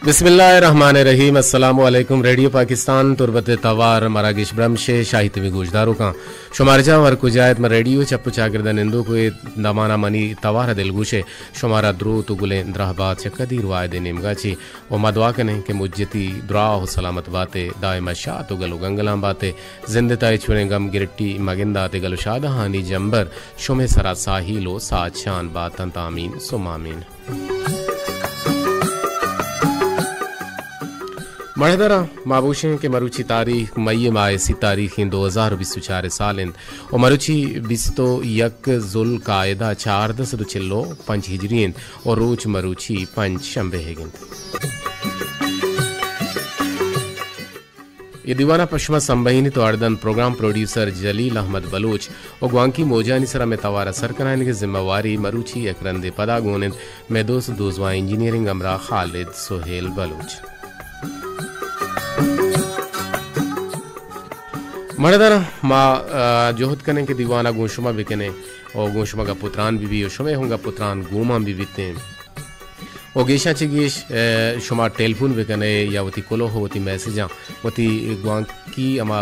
بسم اللہ الرحمن الرحیم۔ السلام علیکم۔ ریڈیو پاکستان تربت ءِ توار مراگش برمش ءِ شاہی تمی گوشداروکاں، شمارا جاہ ور کجا ات، من ریڈیو چپ ءُ چاگرد ءَ نندوک ءُ اے دمان ءَ منی توار ءَ دلگوش ءَ شمارا دروت ءُ گلیں دراہ بات چہ قدیر واحد ءِ نیمگا چہ، ءُ ما دعا کنیں کہ مجتی دراہ ءُ سلامت بات ئے، دائم ءَ شات ءُ گل ءُ گنگلاں بات ئے، زند ءِ تہا ہچ وڑیں گم گرٹی مگندات ئے، گل ءُ شادہانی جمبر شمے سرا ساہیل ءُ ساچان بات انت۔ آمین ثم آمین۔ مڑدراں ما بوشیں کہ مروچی تاریخ مئی ماہ سی تاریخ انت، دو ہزار بیست ءُ چار سال انت، ءُ مروچی بیست ءُ یک ذوالقعدہ چاردہ سد ءُ چل ءُ پنچ ہجری انت، ءُ روچ مروچی پنچ شنبہ ئیگ انت۔ اے دیوان ءَ پہ شما سمبہینیت ءُ اڑ دنت پروگرام پروڈیوسر جلیل احمد بلوچ، ءُ گوانکی موجانی سرا مئے توار ءِ سر کنائینگ ءِ ذمہ واری مروچی یک رندے پدا گون انت مئے دوست دوزواہ انجینئرنگ ہمراہ خالد سہیل بلوچ۔ مڑدراں ما، آ، جہد کنیں کہ دیوان ءَ گوں شما بکنیں ءُ گوں شما گپ ءُ تران بہ بی ءُ شمئے ہوں گپ ءُ تران گومان بہ بیتیں۔ ءُ گیشاں چہ گیش، اے، شما ٹیلیفون بکن ئے یا وتی کلوہ ءُ وتی میسجاں وتی گوانکی ہما،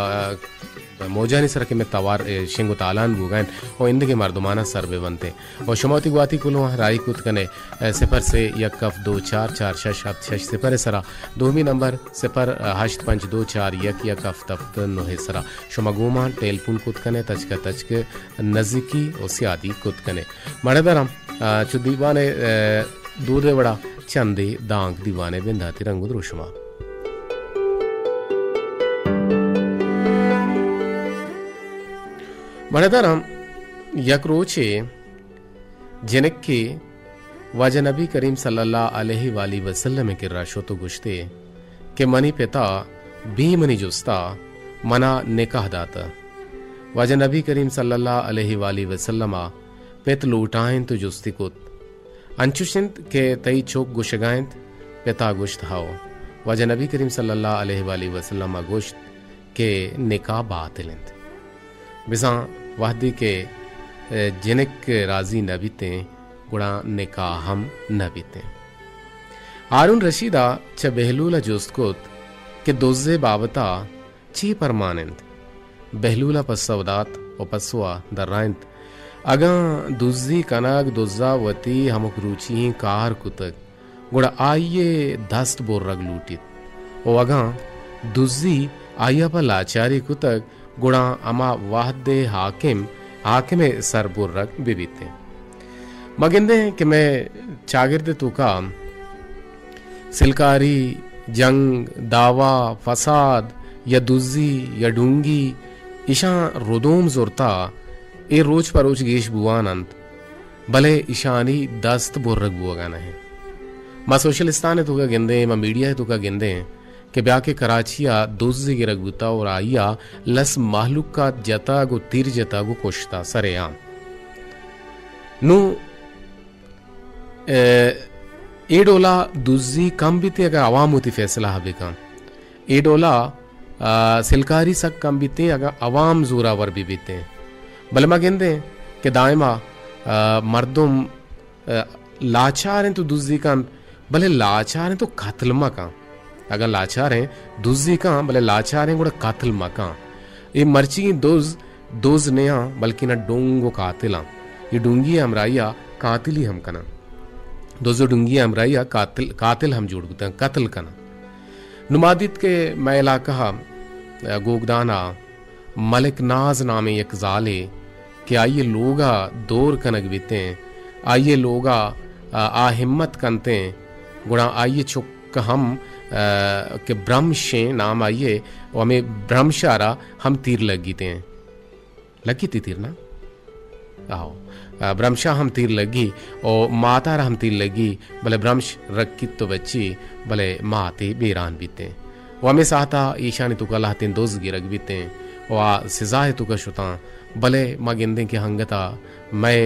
اے، موجانی سرا کہ مئے توار، اے، شنگ ءُ تالان بوگ ءَ انت ءُ ایندگہ مردماناں سر بہ بنت۔ ءُ شما وتی گواتی کلوہاں راہی کت کن ئے، اے، صفر سے یک ہفت دو چار چار شش ہفت شش صفر ءِ سرا، دومی نمبر صفر ہشت پنچ دو چار یک یک ہفت ہفت نو ءِ سرا۔ شما گوما ٹیلیفون کت کن ئے، تچک ءَ تچک نزیکی ءُ سیادی کت کن ئے۔ مڑدراں، آ، چو دیوان ءِ، آ، دود ءِ وڑا چندے دانک دیوان ءِ بنداتی رنگ ءُ دروشم ءَ۔ مڑدراں، یک روچے جنکے واجہ نبی کریم صلی اللہ علیہ وآلہ وسلم ءِ کرا شت ءُ گوشتے کہ منی پتا بے منی جستا منا نکاح داتہ۔ واجہ نبی کریم صلی اللہ علیہ وآلہ وسلم ءَ پت لوٹائینت ءُ جستی کت، انچش انت کہ تئی چک گوشگا انت؟ پتا گوشت، ہئو۔ واجہ نبی کریم صلی اللہ علیہ وآلہ وسلم ءَ گوشت کہ نکاح باطل انت۔ بزاں وہدے کہ، اے، جنک راضی نہ بیتیں، گڑا نکاح ہم نہ بیتیں۔ ہارون رشید ءَ چہ بہلول ءَ جست کت کہ دز ءِ بابت ءَ چے پرمان انت؟ بہلول ءَ پسو دات ءُ پسو ءَ درائینت، اگاں دزی کنگ دز ءَ وتی ہمک روچی ئیں کار کتگ، گڑا آئی ءِ دست برگ لوٹیت، ءُ اگاں دزی آئی ءَ پہ لاچاری کتگ، گڑا ہما وہد ءِ حاکم، حاکم ءِ سر برگ بہ بیتیں۔ ما گندیں کہ مئے چاگرد ءِ توکا سلکاری، جنگ، دعوا، فساد یا دزی یا ڈونگی، ایشاں ردوم زرتا اے روچ پہ روچ گیش بوان انت، بلے ایشانی دست برگ بوگا نہ انت۔ ما سوشلستان ءِ توکا گندیں، ما میڈیا ءِ توکا گندیں کہ بیا کہ کراچی ءَ دزے گرگ بوتا اور آئی ءَ لس مہلوکات جتگ ءُ تیر جتگ ءُ کشتا سرے عام۔ نوں، اے، اے ڈولا دزی کم بیتیں اگاں عوام وتی فیصلہ ءَ بکن۔ اے ڈولا، آ، سلکاری سک کم بیتیں اگاں عوام زوراور بہ بیتیں۔ بلے ما گندیں کہ دائما، آ، مردم، آ، لاچار انت ءُ دزی کنت، بلے لاچار انت ءُ قتل مکن۔ اگاں لاچار انت دزی کن، بلے لاچار انت گڑا قتل مکن۔ اے مرچیگیں دز، دز نیاں، بلکنا ڈونگ ءُ قاتلاں۔ اے ڈونگی ءِ ہمراہی ءَ قاتلی ہم کناں۔ دز ءُ ڈونگی ءِ ہمراہی ءَ قاتل، قاتل ہم جوڑ بوتاں، قتل کناں۔ نوں ما دیت کہ مئے علاقہ ءَ، گوگدان ءَ ملک ناز نامیں یک زالے کہ آئی ءِ لوگ ءَ دور کنگ بیتیں، آئی ءِ لوگ ءَ، آ، آ ہمت کنتیں، گڑا آئی ءِ چک ہم، آ، کہ برمشیں نام آئی ءِ، ءُ ہمے برمش ءَ را ہم تیر لگیتیں۔ لگیتی تیر نا؟ آہو۔ آ، برمشا ہم تیر لگی ءُ ماتا را ہم تیر لگی، بلے برمش رکیت تو بچی، بلے ماتے بیران بیتیں۔ ءُ ہمے ساعتا ایشانی توکا لہتیں دز گرگ بیتیں ءُ آ سزا ءِ توکا شتاں۔ بلے ما گندیں کہ ہنگتا مئے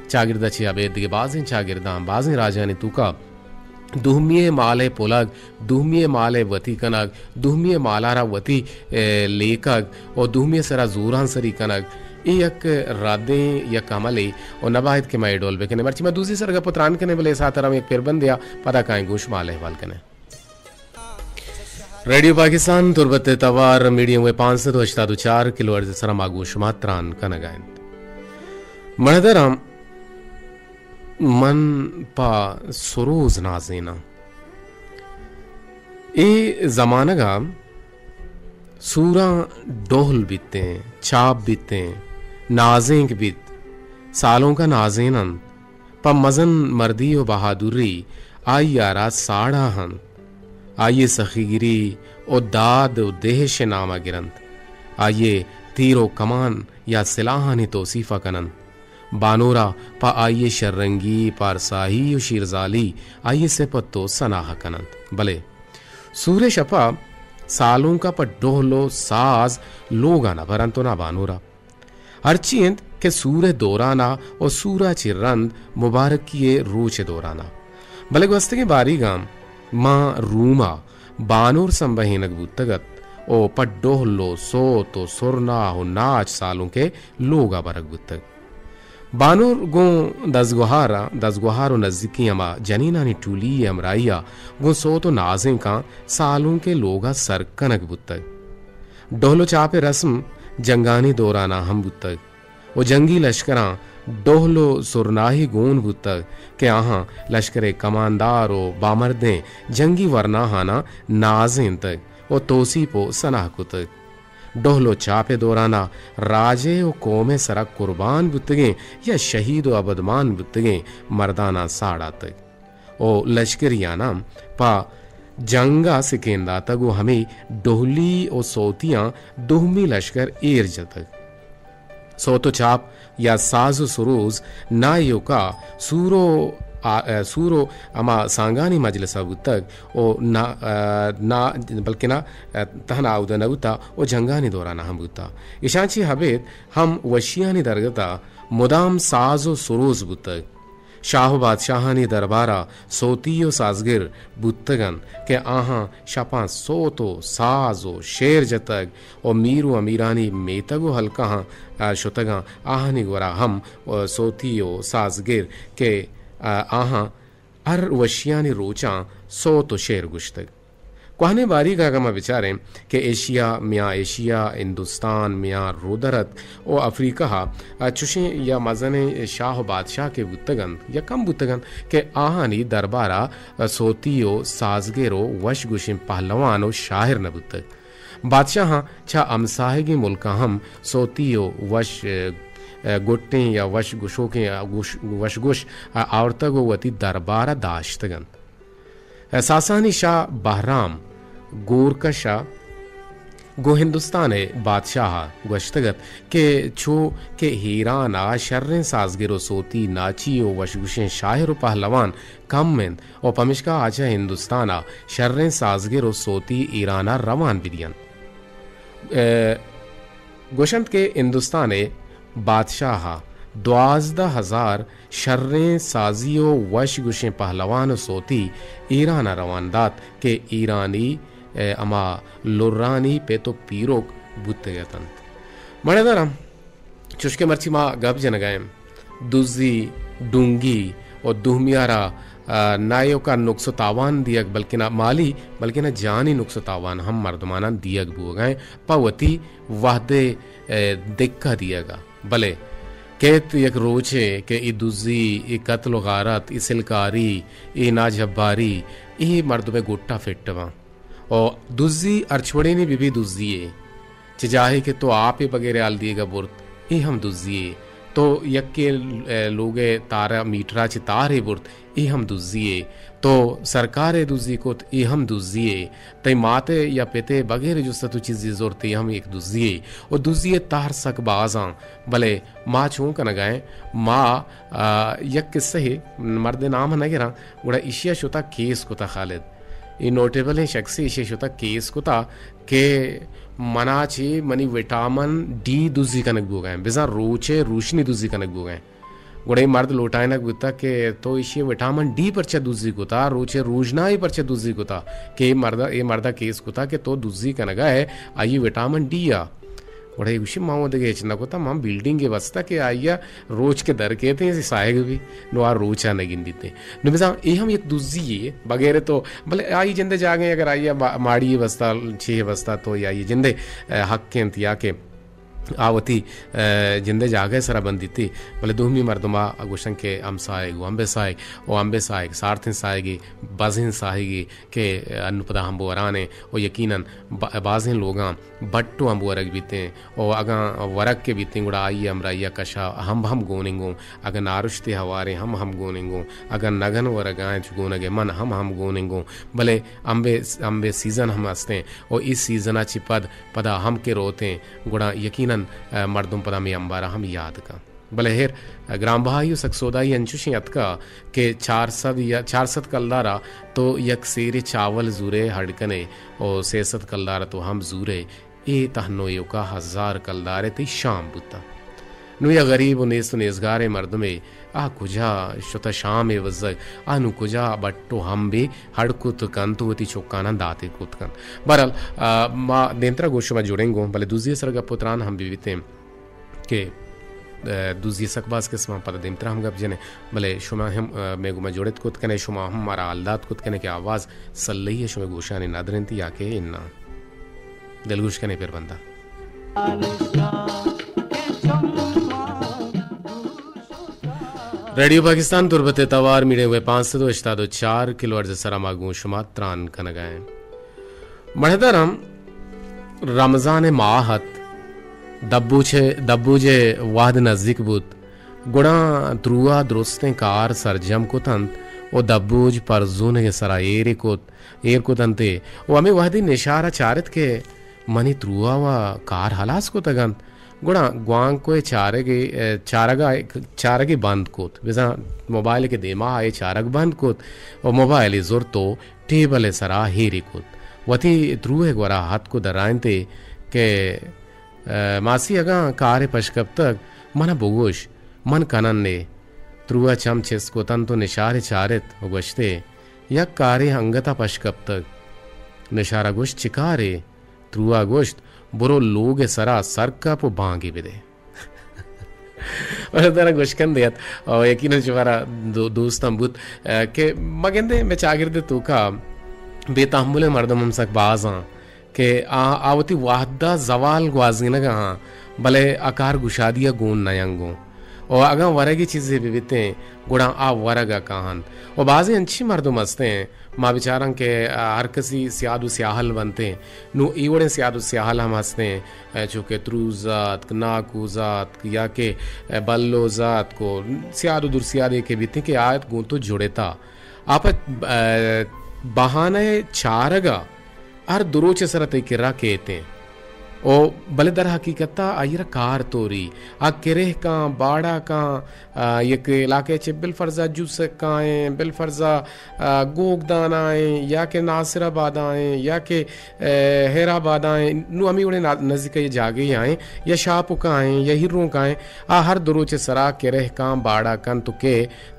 چاگردا چہ ابید دگہ بازیں چاگرداں، بازیں راجانی توکا دومی ءِ مال ءِ پلگ، دومی ءِ مال ءِ وتی کنگ، دومی ءِ مال ءَ را وتی، اے، لیکگ ءُ دومی ءِ سرا زورانسری کنگ، اے یک ردیں یک عملے ءُ نباید کہ ما اے ڈول بکنیں۔ مرچی ما دوزی سر گپ ءُ تران کنیں، بلے اے ساعت ءَ را یک پربندے ءَ پدا کائیں گوں شما حال احوال کنیں۔ ریڈیو پاکستان تربت ءِ توار میڈیم ویو پانچ سد ءُ ہشتاد ءُ چار کلو ہرٹز ءِ سرا ما گوں شما تران کنگ ءَ انت۔ مڑدراں، من پہ سروز نازیناں۔ اے زمانگ ءَ سوراں ڈہل بیتیں، چاپ بیتیں، نازینک بیت، سالونک ءَ نازین انت۔ پہ مزن مردی ءُ بہادری آئی ءَ را ساڑا انت۔ آئی ءِ سخیگری ءُ داد ءُ دہش ءِ نام ءَ گر انت۔ آئی ءِ تیر ءُ کمان یا سلاہانی توصیف ءَ کن انت۔ بانور ءَ پہ آئی ءِ شررنگی، پارساہی ءُ شیرزالی آئی ءِ سپت ءُ سناہ ءَ کن انت۔ بلے سور ءِ شپ ءَ سالونک ءَ پہ ڈہل ءُ ساز لوگ ءَ نہ بر انت ءُ نہ بانور ءَ۔ ہرچی انت کہ سور ءِ دوران ءَ ءُ سور ءَ چہ رند مبارکی ءِ روچ ءِ دوران ءَ۔ بلے گوستگیں باریگاں ما روم ءَ بانور سمبہینگ بوتگ ات ءُ پہ ڈہل ءُ سوت ءُ سرنا ءُ ناچ سالونک ءِ لوگ ءَ برگ بوتگ۔ بانور گوں دزگوہار ءَ، دزگوہار ءُ نزیکیں ہما جنینانی ٹولی ءِ ہمراہی ءَ گوں سوت ءُ نازینکاں سالونک ءِ لوگ ءَ سر کنگ بوتگ۔ ڈہل ءُ چاپ ءِ رسم جنگانی دوران ءَ ہم بوتگ ءُ جنگی لشکراں ڈہل ءُ سرناہی گون بوتگ کہ آہاں لشکر ءِ کماندار ءُ بامردیں جنگی ورناہاناں نازینتگ ءُ توسیپ ءُ سناہ کتگ۔ ڈہل ءُ چاپ ءِ دوران ءَ راج ءِ ءُ قوم ءِ سرا قربان بوتگیں یا شہید ءُ ابدمان بوتگیں مرداناں ساڑاتگ ءُ لشکریاناں پہ جنگ ءَ سکین داتگ ءُ ہمے ڈہلی ءُ سوتیاں دومی لشکر ایر جتگ۔ سوت ءُ چاپ یا ساز ءُ سروز نہ ایوکا سور ءُ آ-، سور ءُ ہما سانگانی مجلس ءَ بوتگ ءُ نہ، آ، نہ، بلکنا، آ، تہنا اود ءَ نہ بوتا ءُ جنگانی دوران ءَ ہم بوتا۔ ایشاں چہ ابید ہم وشیانی درگت ءَ مدام ساز ءُ سروز بوتگ۔ شاہ ءُ بادشاہانی دربار ءَ سوتی ءُ سازگر بوتگ انت کہ آہاں شپاں سوت ءُ ساز ءُ شعر جتگ ءُ میر ءُ امیرانی میتگ ءُ ہلکاہاں، آ، شتگاں، آہانی گورا ہم، آ، سوتی ءُ سازگر کہ، آ، آہاں ہر وشیانی روچاں سوت ءُ شعر گوشتگ۔ کوہنیں باریگ ءَ اگاں ما بچاریں کہ ایشیا، میان ایشیا، ہندوستان، میان رودرت ءُ افریقہ ءَ چشیں یا مزنیں شاہ ءُ بادشاہ کہ بوتگ انت یا کم بوتگ انت کہ آہانی دربار ءَ سوتی ءُ سازگر ءُ وش گوشیں پہلوان ءُ شاعر نہ بوتگ۔ بادشاہاں چہ ہمساہگیں ملکاں ہم سوتی ءُ وش، ءَ، گٹیں یا وش گوشوکیں، ءَ، گوش-، وش گوش، ءَ، آورتگ ءُ وتی دربار ءَ داشتگ انت۔ ساسانی شاہ بہرام گورکش ءَ گوں ہندوستان ءِ بادشاہ ءَ گوشتگ ات کہ چو کہ ایران ءَ شریں سازگر ءُ سوتی، ناچی ءُ وشگوشیں شاعر ءُ پہلوان کم انت ءُ پمشکا آ چہ ہندوستان ءَ شریں سازگر ءُ سوتی ایران ءَ روان بدینت۔ ءَ گوشنت کہ ہندوستان ءِ بادشاہ ءَ دوازدہ ہزار شریں سازی ءُ وش گوشیں پہلوان ءُ سوتی ایران ءَ روان دات کہ ایرانی، ءَ، ہما لرانی پت ءُ پیروک بوتگ اتنت۔ مڑدراں، چوشکہ مرچی ما گپ جنگ ءَ ایں، دزی، ڈونگی ءُ دومی ءَ را، ءَ، نہ ایوکا نقص ءُ تاوان دیگ، بلکنا مالی، بلکنا جانی نقص ءُ تاوان ہم مردماناں دیگ بوگ ءَ ایں پہ وتی وہد ءِ، ءَ، دکہ دیگ ءَ۔ بلے کیت یک روچے کہ اے دزی، اے قتل ءُ غارت، اے سلکاری، اے ناجباری، اے مردم ءِ گٹ ءَ فٹ باں۔ ءُ دزی ہرچ وڑینی بہ بی دزی یے۔ چہ جاہے کہ تو آپ ءِ بغیر حال دیگ ءَ برت، اے ہم دزی یے۔ تو یکے، ءَ، لوگ ءِ تار ءَ میٹر ءَ چہ تارے برت، اے ہم دزی یے۔ تو سرکار ءِ دزی کت، اے ہم دزی یے۔ تئی مات ءِ یا پت ءِ بغیر جست ءَ تو چیزے زرت، اے ہم یک دزی یے۔ ءُ دزی ءِ تہر سک بازاں، بلے ما چون کنگ ءَ ایں؟ ما، ءَ، یک قصہ ئے، مرد ءِ نام نہ گراں، گڑا ایشی ءَ شتا کیس کتا خالد۔ اے نوٹیبلیں شخصے ایشی ءَ شتا کیس کتا کہ منا چہ منی وٹامن ڈی دزی کنگ بوگ ءَ ایں، بزاں روچ ءِ روشنی دزی کنگ بوگ ءَ ایں۔ گڑا اے مرد لوٹائینگ بوتا کہ تو ایشی ءِ وٹامن ڈی پرچہ دزی کتا، روچ ءِ روژنائی پرچہ دزی کتا، کہ اے مرد، اے مرد ءَ کیس کتا کہ تو دزی کنگ ءَ ئے آئی وٹامن ڈی ءَ۔ گڑا اے گوشی، ما وَ دگہ ہچ نہ کتا، ما بلڈنگے بستا کہ آئی ءَ روچ کہ در کیت ایں، ساہگ بی، نوں آ روچ ءَ نہ گندیت ایں۔ نوں بزاں اے ہم یک دزی یے، بغیر تو، بلے آئی جندے جاگہ ایں، اگر آئی ءَ ما-، ماڑی یے بستا، چیہے بستا، تو آئی جندے، اے، حق انت یا کہ آ وتی، اے، جندے جاگہ سرا بندیت ایں، بلے دومی مردم ءَ گوشن کہ ہمساہگ و ہمبے ساہگ، و ہمبے ساہگ سارتیں ساہگے، بزیں ساہگے، کہ انوں پدا ہمب وران ایں و یقیناً با-، بازیں لوگاں بٹ و ہمب ورگ بیت ایں و اگاں ورگ کہ بیت ایں گڑا آئی ءِ ہمراہی ءَ کشا ہمب ہم گون انگوں، اگاں نارشتے ہواریں ہم ہم گون انگوں، اگاں نگن ورگاں چو گونگ ءِ من ہم ہم گون انگوں، بلے ہمبے، ہمبے سیزن ہم است ایں و اے سیزن ءَ چہ پد پدا ہم کہ روت ایں گڑا یقیناً، اے، مردم پدا ہمے ہمبار ءَ ہم یاد کن۔ بلے ہیر، گرانبہائی و سک سودائی انچوشیں اتکا کہ چار سد یا چار سد کلدارا تو یک سیرے چاول زورے ہڈ کنے و سے سد کلدارا تو ہم زورے، اے تہنو ایوکا ہزار کلدارے تئی شام بوتا۔ نوں یا غریب و نیست و نیزگاریں مردمے آ کجا شتا شامے وزگ، آ نوں کجا بٹ و ہمبے ہڈ کت کنت و وتی چکاناں داتے کت کنت۔ بہرحال، آ، ما دیمترا گوں شما جوڑیں گوں، بلے دزی سر گپ و تران ہم ببیتیں۔ کہ، اے، دزی سک باز قسماں، پدا دیمترا ہم گپ جنیں، بلے شما ہم، اے، مئے گوما جوڑت کت کنے، شما ہم مارا حال دات کت کنے کہ آواز سلہی ءَ شمئے گوشانی ندر انت یا کہ اناں۔ دلگوش کنے پھر بندہ۔ ریڈیو پاکستان تربت ءِ توار میڈیم ویو پانچ سد و ہشتاد و چار کلو ہرٹز ءِ سرا ما گوں شما تران کنگا ایں۔ مڑداراں، رمضان ءِ ماہ ات، دبوچ ءِ، دبوج ءِ وہد نزیک بوت، گڑا تروا درستیں کار سرجم کت انت و دبوج پرزونگ ءِ سرا ایر کت، ایر کت انت و ہمے وہدی نشار ءَ چارت کہ منی تروا و کار ہلاس کتگ انت۔ گڑا گوانکو ءِ چارگ ءِ، چارگ ءَ، چارگ ءَ بند کت۔ بزاں موبائل کہ دیما آئی چارگ بند کت و موبائل ءَ زرت و ٹیبل ءِ سرا ہیری کت۔ وتی تروہ ءِ گورا ہتک و درائینت ئے کہ، اے، ماسی اگاں کارے پش کپتگ، من ءَ بگوش، من کنن ئے۔ تروہ ءَ چم چست کت انت و نشار ءَ چارت و گوشت ئے، یک کارے انگت ءَ پش کپتگ۔ نشار ءَ گوشت، چہ کارے؟ تروہ ءَ گوشت، برو لوگ ءِ سرا سر کپ و بانگے بدے۔ من ترا گوشکندے ات، او یقیناً شمارا دو-، دوستاں بوت، اے، کہ مگندے مئے چاگرد ءِ توکا بے تحملیں مردم ہم سک باز آں کہ آ، آ وتی وہد ءَ زوال گوازینگ ءَ آں، بلے آ کار گشادی ءَ گون نیاں گوں۔ و اگاں ورگی چیزے بہ بیتیں، گڑا آ ورگ ءَ کاہنت۔ و بازیں انچیں مردم ہستیں، ما بچاراں کہ، آ، ہر کسی سیاد و سیاہل بنتیں۔ نوں اے وڑیں سیاد و سیاہل ہم ہستیں، آ، چو کہ تروز اتک، ناکوز اتک، یا کہ، آ، بلوز اتک و سیاد و درسیادے کہ بیتیں کہ آیت گوں تو جڑتا۔ آ پہ، آ، بہانہ چارگ ءَ ہر دو روچ ءِ سرا تئی کرا کیتیں۔ او بلے در حقیقت ءَ آئی را کار توری۔ آ کرہ کاں، باڑا کاں، آ، یک علاقہ چہ بالفرض ءَ جوسک کائیں، بالفرض ءَ، آ، گوگ دانا ایں، یا کہ ناصر آباد ءَ ایں، یا کہ، اے، ہیر آباد ءَ ایں، نوں ہمے وڑیں نا-، نزیک ءَ یہ جاگہے ءَ ایں، یا شاپک ءَ ایں، یا ہیرونک ءَ ایں، آ ہر دو روچ ءِ سرا کرہ کاں، باڑا کن تو کہ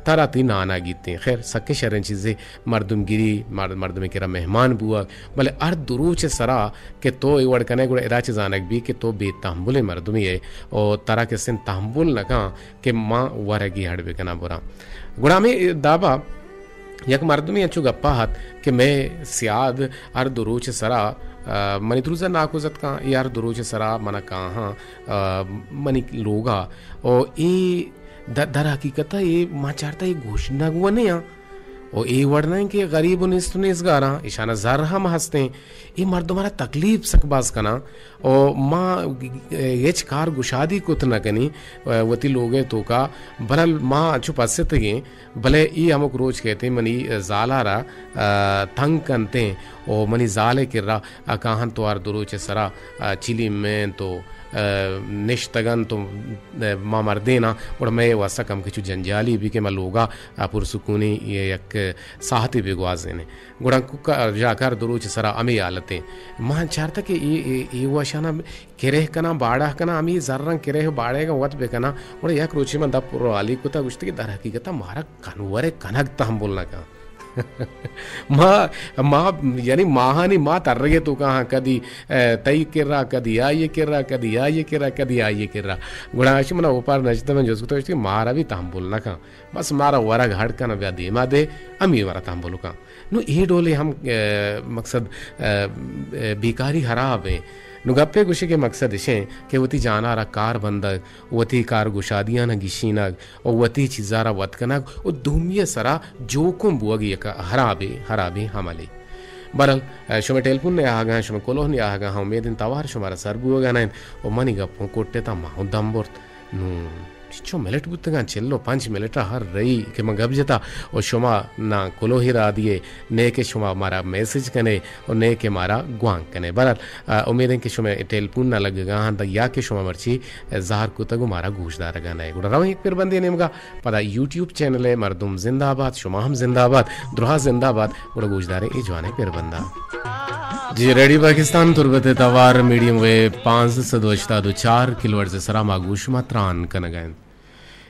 ترا تئی نانا گیتیں۔ خیر، سکیں شریں چیزے مردم گری، مر-، مردمے کرا مہمان بوگ، بلے ہر دو روچ ءِ سرا کہ تو اے وڑ کنئے، گڑا ادا چہ زانگ بی کہ تو بے تحملیں مردمے ئے و ترا کسیں تحمل نہ کن کہ ما ورگی ہڈ بکناں براں۔ گڑا ہمے دابا یک مردمے انچو گپا ات کہ مئے سیاد ہر دو روچ ءِ سرا، آ، منی تروزا ناکوز اتکاں، اے ہر دو روچ ءِ سرا منا کاہاں، آ، منی لوگا۔ و اے د-، در حقیقت ءَ اے ما چارتا اے گوشنگ و نیاں۔ و اے وڑ نہ انت کہ غریب و نیست و نیزگاراں، ایشاناں زر ہم ہستیں۔ اے مردماں را تکلیف سک باز کناں۔ و ما ہچ کار گشادی کت نہ کنی وتی لوگ ءِ توکا، بلے ما انچو پستگیں، بلے اے ہمک روچ کہتیں منی زالا را، آ، تنگ کنتیں و منی زال ءِ کرا، آ، کاہنت و ہر دو روچ ءِ سرا، آ، چلیم انت و، آ، نشتگ انت و، آ، ما مردیناں، گڑا مئے واستا کمکے چو جنجالی بی کہ ما لوگا، آ، پرسکونی یک ساہتے بگوازینیں۔ گڑا کوکا ژاکار دو روچ ءِ سرا ہمے حالتیں۔ ما چارتا کہ اے، اے، اے وشانا کرہ کناں، باڑہ کناں، ہمے زراں کرہ و باڑہگاں وت بکناں۔ گڑا یک روچے من دپ پروالی کتا، گوشت کہ در حقیقت مارا کنور ءِ کنگ تحمل نہ کن۔ ما، ما، یعنی ماہانی ما ترگے توکا ہاں، کدی، اے، تئی کرا، کدی آئی کرا، کدی آئی کرا، کدی آئی کرا۔ گڑا اشی منا اوپار نشتہ من جست کتو، اشتی مارا بھی تحمل نہ کن۔ بس مارا ورگ ہڑ کن، بیا دیما دے، امی مارا تحمل کن۔ نو اے ڈولے ہم، اے، مقصد، اے، اے، بیکاری حراب ہیں۔ نو گپے گوشے کہ مقصد اشیں کہ وتی جانارا کار بندگ، وتی کار گشادیانا گشینگ، و وتی چیزارا وت کنگ و دومی سرا جوکم بوگ یک ہرابے، ہرابے عملے۔ برل، شما ٹیلیفون نے آہگاں، شما کلوہ نے آہگاں، ہم امیدیں توار شمارا سر بوگا نہ انت و منی گپوں کٹتا ما ہوں دم برت۔ نوں چچو منٹ بوتگاں، چل و پنچ منٹ ہر رئی کہ من گپ جتا و شما نہ کلوہی را دیے، نے کہ شما مارا میسج کنے و نے کہ مارا گوانک کنے۔ برحال، آ، امیدیں کہ شما ٹیلیفون نہ لگگا ہاں یا کہ شما مرچی زہر کتگ و مارا گوش دارگا نئے۔ گڑا رویں یک پربندے نیمگا، پدا یوٹیوب چینل ء مردم زندہ باد، شما ہم زندہ باد، درہا زندہ باد، گڑا گوش داریں اے جوانیں پربندا۔ جی، ریڈیو پاکستان تربت ء توار میڈیم ویو پانزدہ سد و ہشتاد و چار کلو ہرٹز ء سرا ما گوش ما تران کنگا انت۔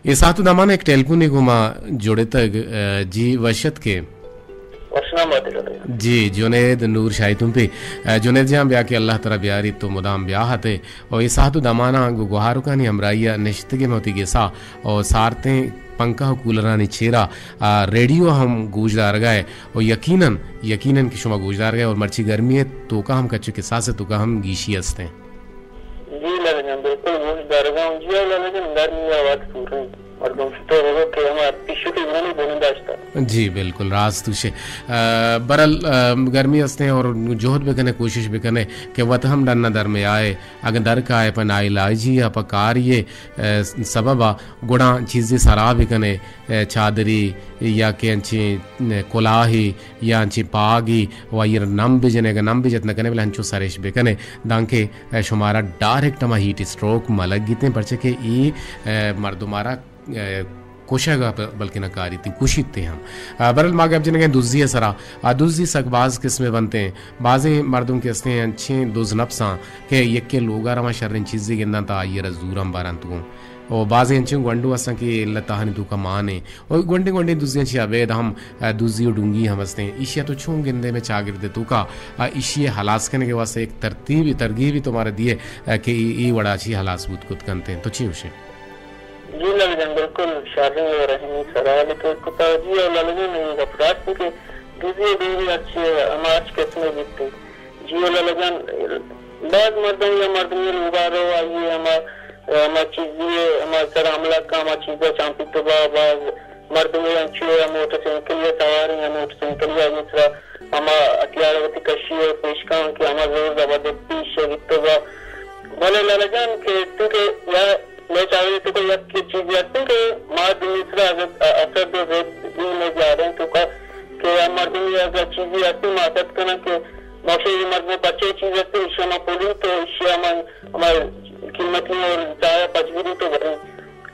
اے ساعت و دمان یک ٹیلیفونے گوں ما جڑتگ، ء، جی وش اتکے۔ وشنام بات جنید۔ جی، جنید نور شاہی تمپی۔ ء، جنید جان بیا کہ اللہ ترا بیاری تو مدام بیا ہتے۔ و اے ساعت و دمانا گو گوہارکانی ہمراہی ء نشتگے موتی گسا و سارتیں پنکھا و کولرانی چیرا، آ، ریڈیو ہم گوش دارگا ہے و یقیناً، یقیناً کہ شما گوش دارگا ہے اور مرچی گرمی ہے توکا ہم کچو کساس ہے توکا ہم گیشی ہستیں۔ جی لالا جان، بالکل گوش دارگا ہوں۔ جی لالا جان، گرمی آواز پورے مردم شتو ہوگا کہ ہما پیشو کے گرانی بولن داشتا۔ جی بالکل راست توشے۔ آ، برل، آ، گرمی ہستیں اور جہد بکنے، کوشش بکنے کہ وت ہم ڈن در میں آئے۔ اگاں در کائے پہ ناعلاجی یا پہ کاری ء، ء، سبب ء گڑا چیزے سرا بہ کنے، ء، چادری یا کہ انچیں، ء، کلاہے یا انچیں پاگے و آئی ء نم بہ جنے، اگاں نم بہ جت نہ کنے بلے انچو سرش بہ کنے دانکہ، ء، شمارا ڈائریکٹ ہما ہیٹ اسٹروک مہ لگیتیں، پرچہ کہ اے، ء، مردمارا ء، کشگ ء ب-، بلکنا کاریت، کشیت ہم۔ ء، برل ما گپ جنگیں دزی ء سرا۔ آ دزی سک باز قسم بنتیں۔ بازیں مردم کہ استیں انچیں دز نفساں کہ یکے لوگا رواں شریں چیزے گنداں تا آئی را زوراں بارنت گوں۔ و بازیں انچیں گونڈو استاں کہ اللہ تہانی توکا مانیں۔ و گونڈیں گونڈیں دزیاں چی ابید ہم، ء، دزی و ڈونگی ہم استیں۔ ایشی ء تو چون گندے میں چاگرد توکا، ء، ایشی ء ہلاس کنگے واسطے ایک ترتیبی، ترغیبی تو مارا دیے، ء، کہ ای، ای وڑا چی ہلاس بوت کت کنتیں۔ تو چی ہوشے؟ جی لالا جان، بالکل شریں و رحمی سوالے تو کتا۔ جی او لالا جان، اے گپ راست کہ دزی و ڈوری ہرچی ہما ہرچ قسمے بیت۔ جی او لالا جان، باز مردم یا مردمی لوگا رو آئی ہما، ہما چیزی ہما سر حملہ کا ہما چیزا چانپیت با، باز مردم انچو یا موٹر سائیکل یا سواریں یا موٹر سائیکل یا آئی سرا ہما ہتھیار وتی کشی و پیش کن کہ ہما زور زبردستی شگیت با۔ بلے لالا جان کہ تو کہ یا مئے چاگرد ء توکا یک چیزے ہستیں کہ ما دومی سرا اگر اسد و ضد ای مئے جاڑیں توکا کہ ہر مردمی اگر چیزے ہستیں ما اسد کناں کہ ما شہ اے مردم پچے چیز ہستیں، ایشی ما پولیں تو ایشی ما ہما قیمتی اور چایا پچ بدیں تو بریں۔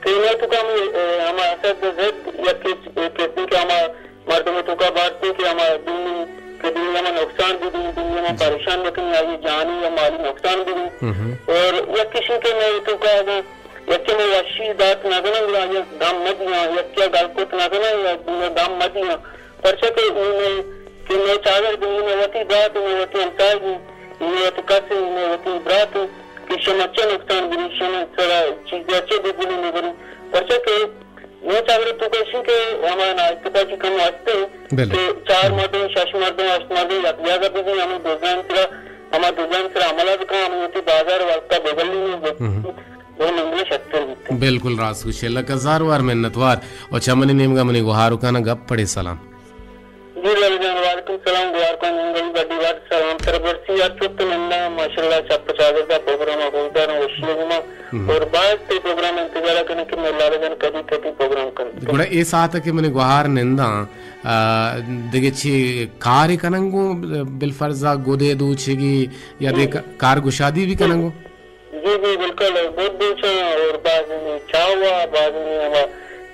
کہ مئے توکا ہم، اے، ہما اسد و ضد یک چیز، یک چیز کہ ہما مردم ء توکا بارتیں کہ ہما دومی کہ دومی ہما نقصان بدیں، دومی ہما پریشان بکنیں، آئی جانی یا مالی نقصان بدیں۔ اور یک کشی کہ مئے توکا اگاں یکے مئے وشی دات نہ کناں، گڑا آئی گم مہ دیاں، یکے گل کت نہ کناں یا دومی گم مہ دیاں۔ پرچا کہ اے مئے، کہ مئے چاگرد ایں، اے مئے وتی برات، اے مئے وتی ہمساہگ ایں، اے مئے وتی کس ایں، اے مئے وتی برات ایں کہ شما چہ نقصان بری، شما سرا چیزے چہ بگلی نبری۔ پرچا کہ نوں چاگرد توکا ایشی کہ ہما نااتفاقی کم ہستیں کہ چار مردم، شش مردم، ہشت مردم یک جاگہ ببیں، ہمے دزان سرا، ہما دزان سرا حملہ بکن، ہمے وتی بازار واسطہ بگلین و بگلین شتر بیت۔ بالکل راست گوشے، لک ہزار وار منتوار۔ و چہ منی نیمگا منی گوہارکانا گپ پڑے سلام۔ جی لالا جان، وعلیکم سلام، گوہارکان نیمگا بڈی وار سلام تر برسی، ہر چوت نندا ماشاءاللہ چپ چاگردا پروگرام گوشدارم وشی گما۔ اور باز تئی پروگرام انتظار کنیں کہ مئے لالا جان کدی کدی پروگرام کنت۔ گڑا اے ساعت کہ منی گوہار ننداں، آ، دگہ چی کارے کننگو، بالفرض گدے دوچگی یا دے کا-، کارگشادی بھی کننگو؟ جی، جی، بالکل، گد دوچاں اور باز ہمیں چاوا، باز ہمیں ہما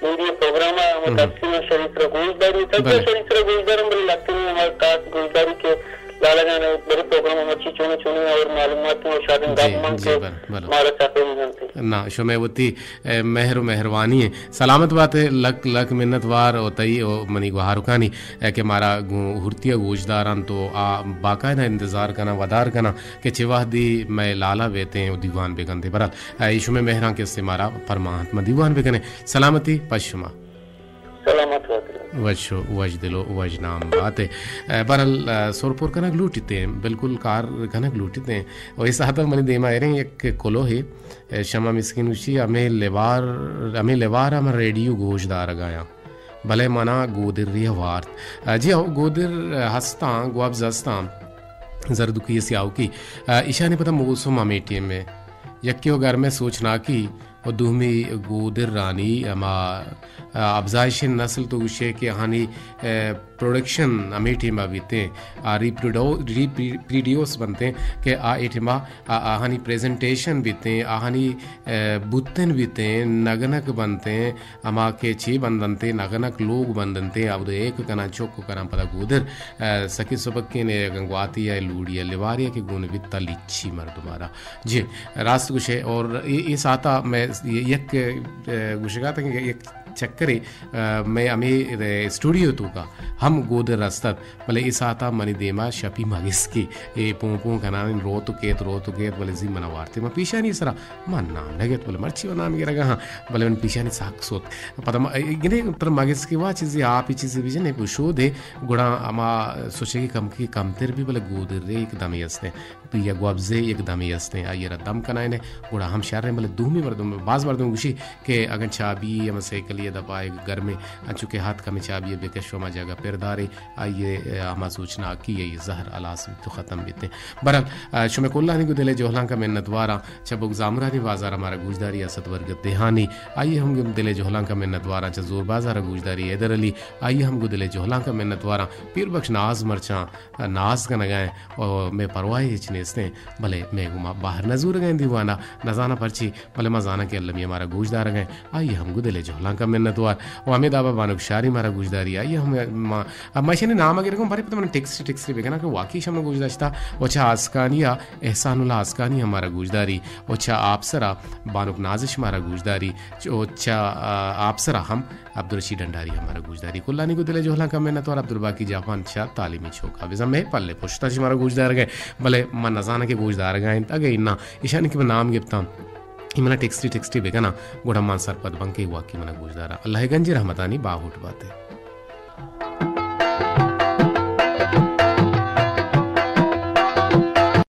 میڈیا پروگرام ہما تقسیم شریف را گوشداری، تقسیم شریف را گوشدارم، بلے لکھنی ہما خاص گوشداری کہ لالا جان، بڑے پروگرام مرچی چونے چونے اور معلومات اور شادن جی، گپ مان جی، کے بل، بل۔ مارا چاپے نہیں جانتے۔ نا، شمے وتی، اے، مہر و مہروانی ہے۔ سلامت بات ہے، لک، لک منت وار او تئی او منی گوہارکانی، اے، کہ مارا گوں ہرتیا گوشداران تو آ باقاعدہ انتظار کنا، ودار کنا کہ چہ وہدی مئے لالا بیتے ہیں و دیوان بگندے۔ برحال، اے، شمے مہران کے سے مارا پرماہت ما دیوان بگنے۔ سلامتی پش شما۔ سلامت بات۔ وش و وش دل و وش نام بات۔ اے، بہرحال، اے، سر پر کنگ لوٹیتے ہیں، بالکل کار کنگ لوٹیتے ہیں۔ و اس حد منی دیما ایریں یک کلو ہے، اے، شما مسکین وشی ہمیں لیوار، ہمیں لیوار ہم ریڈیو گوش دارگایاں۔ بلے منا گودری وارت۔ اے، جی ہو، گودر ہستاں، گوابز ہستاں۔ زردکی سیاوکی۔ اے، ایشانی پتہ موسم ہمیں ٹیم ہے۔ یکی و گرمے سوچناکی و دومی گودرانی ہما، آ، افزائش نسل تو گوشے کہ آہانی، آ، پروڈکشن ہمے ٹیم ء بیتیں، آ، ریپروڈو-، ریپری-، پریڈیوس بنتیں کہ آ، اے ٹیم ء، آ، آہانی پریزنٹیشن بیتیں، آہانی، آ، بوتن بیتیں، نگنک بنتیں، ہما کہ چے بندنتے، نگنک لوگ بندنتے، آ، اود ایک کناں، چک کناں، پدا گودر، آ، سکی سبکیں اگن گواتی ء لوڑی ء لیواری ء کہ گون بیت تلی چی مردم ء را۔ جی، راست گوشے، اور اے، اے ساعتا میں یک، اے، گوشگا تھا کہ یک چکرے، اے، میں ہمیں، اے، اسٹوڈیو تو کا ہم گودر رستت، بلے اے ساعتا منی دیما شپی مگس کی، اے پون پون کنان روت و کیت، روت و کیت، بلے زی منا وارتے۔ ما پیشانی سرا من نام نہ گیت، بلے مرچی من نام گرگا ہاں، بلے من پیشانی ساک سوت۔ پدا ما، اے، گنے تر مگس کی وا چیزی، آپ چیزی بجنے، شودے، گڑا ہما سوچے کہ کم کی کمتر بھی، بلے گودر رے ایک دمی ہستے۔ پی ء گوابزے یک دمے استیں، آئی ء را دم کنائینے، گڑا ہم شریں، بلے دومی مردم، باز مردم گوشی کہ اگن چابی ہم سائیکلی ء دپا گرمیں، انچو کہ ہاتک ہمے چابی ء بکش و ہما جاگہ پر دارے، آئی ء ہما سوچناکی ء زہر ہلاس بیت و ختم بیتیں۔ بہرحال، آ، شمے کلانی گوں دل ء جہلانک ء منتواراں، چہ بگزامرانی بازار ء مارا گوشداری اسد برگت دیہانی، آئی ء ہم گوں دل ء جہلانک ء منتواراں، چہ زور بازار ء گوشداری حیدر علی، آئی ء ہم گوں دل ء جہلانک ء منتواراں، پیر بخش ناز مرچاں، ناز کنگ ء ایں و مئے پرواہ ہچ نیست ایں، بلے مئے گوما باہر نہ زورگ ء ایں دیوان ء، نزاناں پرچی، بلے ما زاناں کہ المی ء مارا گوش دارگ ء ایں، آئی ء ہم گوں دل ء جہلانک ء منت وار۔ و ہمے دابا بانک شاری مارا گوش داری، آئی ء ہم ما، ما ایشانی نام ء گرگ ء ایں، بارے پدا من ٹیکسٹری ٹیکسٹری بکناں کہ واقعی شما گوش داشتا۔ و چہ آسکانی ء احسان اللہ آسکانی ہم مارا گوش داری، و چہ آپسر ء بانک نازش مارا گوش داری، چ-، و چہ، آ، آپسر ء ہم عبدالرشید ڈنڈاری ہمارا گوشداری۔ کلانی گوں دل ء جہلانک ء منت وار۔ عبدالباقی جاپان چہ تعلیمی چوک ء بزاں مئے پل ء پشت ء چہ مارا گوشدارگ ء، بلے من نزاناں کہ گوشدارگ ء انت۔ اگہ اناں ایشانی کہ من نام گپتاں، اے منا ٹیکسٹی ٹیکسٹی بکناں، گڑا من سرپد باں کہ واقعی منا گوشداراں۔ اللہ ء گنجیں رحمتانی باہوٹ بات ئے۔